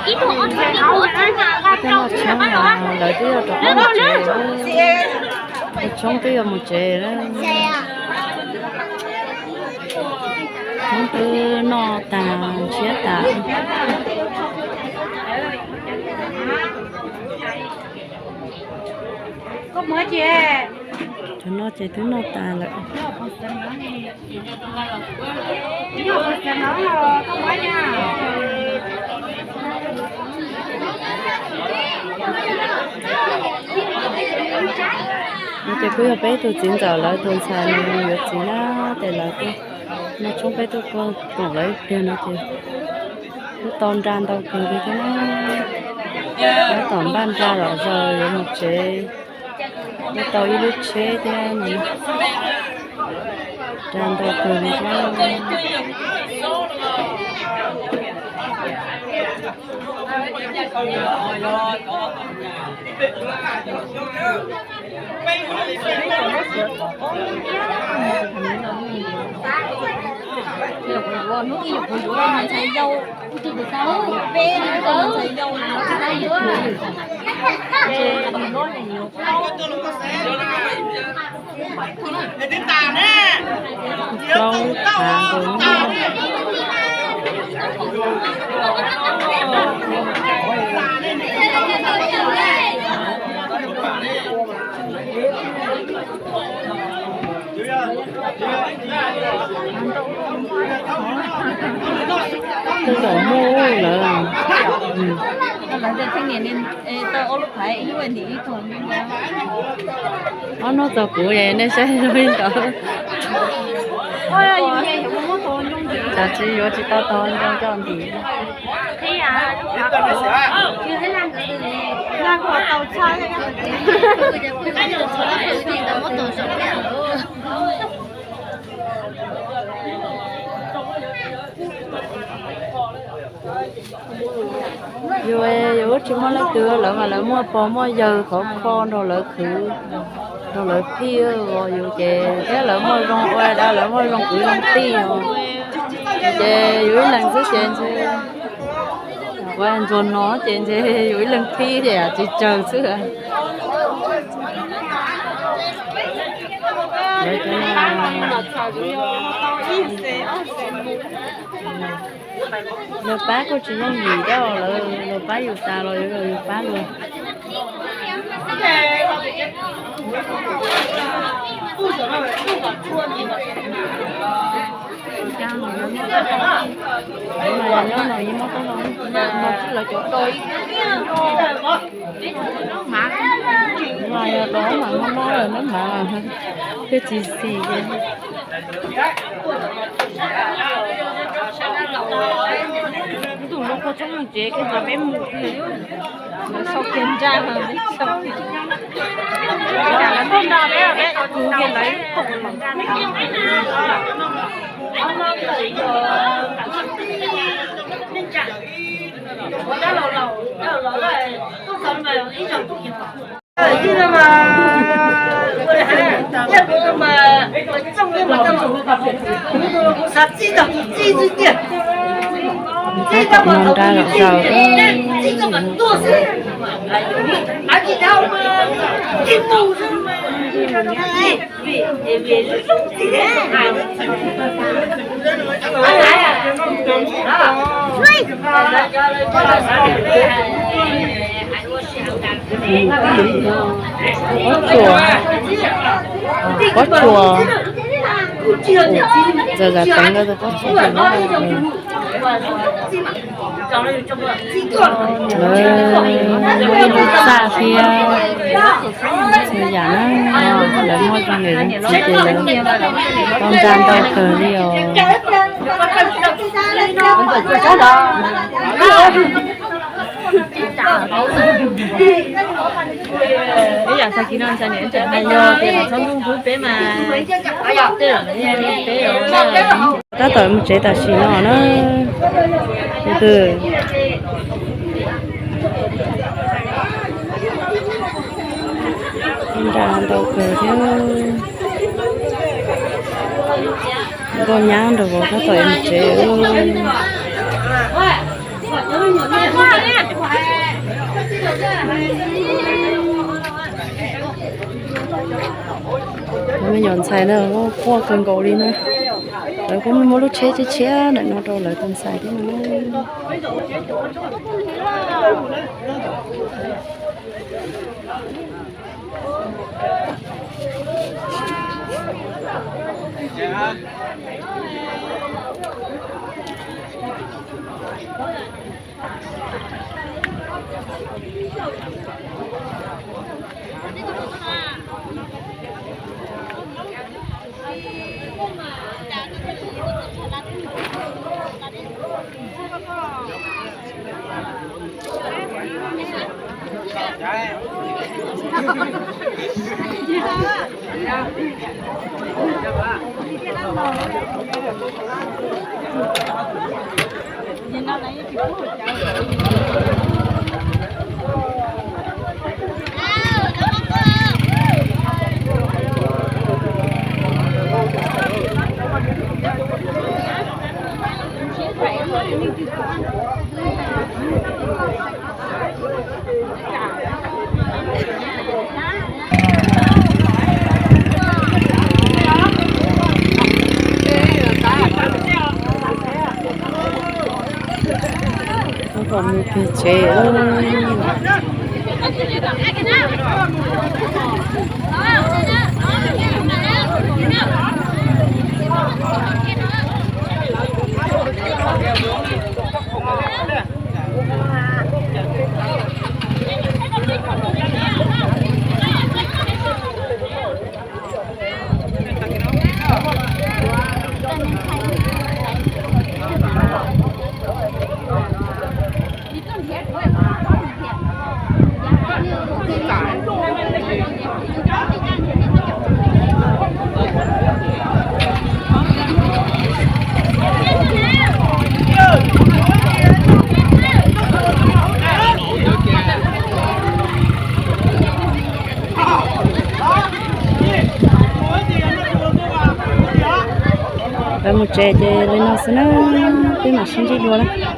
Tej noj tshoob los lawv twb yuav rov qab mus tsev, noj tshoob twb yuav mus tsev lawm. Tshoob twb noj tag nrhiav tas. Cov no ces twb noj tas lawm. No ces kuj yog peb tus txiv ntxawm lawv tus ntxhais nws yuav txiv na, ces lawv kuj noj tshoob peb tuaj koom lawv ib pliag no ces kuj tau nra ntau kawg li thiab na. Tab tom npaj nra zom zaws yuav mus tsev, kuj tau ib lub tsheb thiab no, nra ntau kawg li thiab. Plaub lub thav nkaus no. Tej zaum muaj lawm. Ob hnub txog kuv es nej saib zoo li ntawd. Tsam tsis yuav tsis tau tog zoo coj ntim. Yus, yus tsis muaj leej twg, lawv mas lawv muaj pog muaj yawg khov kho nrog lawv khwv, nrog lawv phij os. Yus ces thiab lawv muaj zoo ua dab, lawv muaj zoo kwv zoo tij os. Ces yus ib leeg xwb ces ntshe ua ntsuag no ces ntshe yus ib leeg phij ces tsis tsawg xwb. Lawv pab kuj tsis yooj yim thiab, lawv pab yus tas los yuav yus pab luag. Nyob no yeej muab taub hau no txij lawv cov do ib, mas yog do mas muab noj, noj mas thiaj tsis xis. Tus hluas qhua txhob mus tsev, kiag tos peb mus, lawv sau kiag nra, lawv tuaj nra peb, peb kwv kiag lawv. Tab tom no nra zom zaws. Pob tsuas, pob tsuas, zam zam teev ntawd tus pob tsuas. Lawv muab ib lub txaj thiab txhua yam na, lawv muaj zoo niam zoo txiv ces lawv tau nra ntau kawg li os. Ib yam tag kis no ntshai niam ntshai hais yog tias txhob ntxub ntxub peb mas tej zaum peb tab tom mus tsev tam sim no na. Tus twg nra ntau kawg thiab. Nkauj nyab nrog vauv tab tom mus tsev. Me nyuam ntxhais na, quaj kawg nkaus li na. Lawv kuj muaj lub tsheb tshiab tshiab ntawm no rau lawv tus ntxhais thiab no. Tab tom mus pem tsev. Lawv mus tsev ces li no xwb na, peb mam sib ntsib dua na.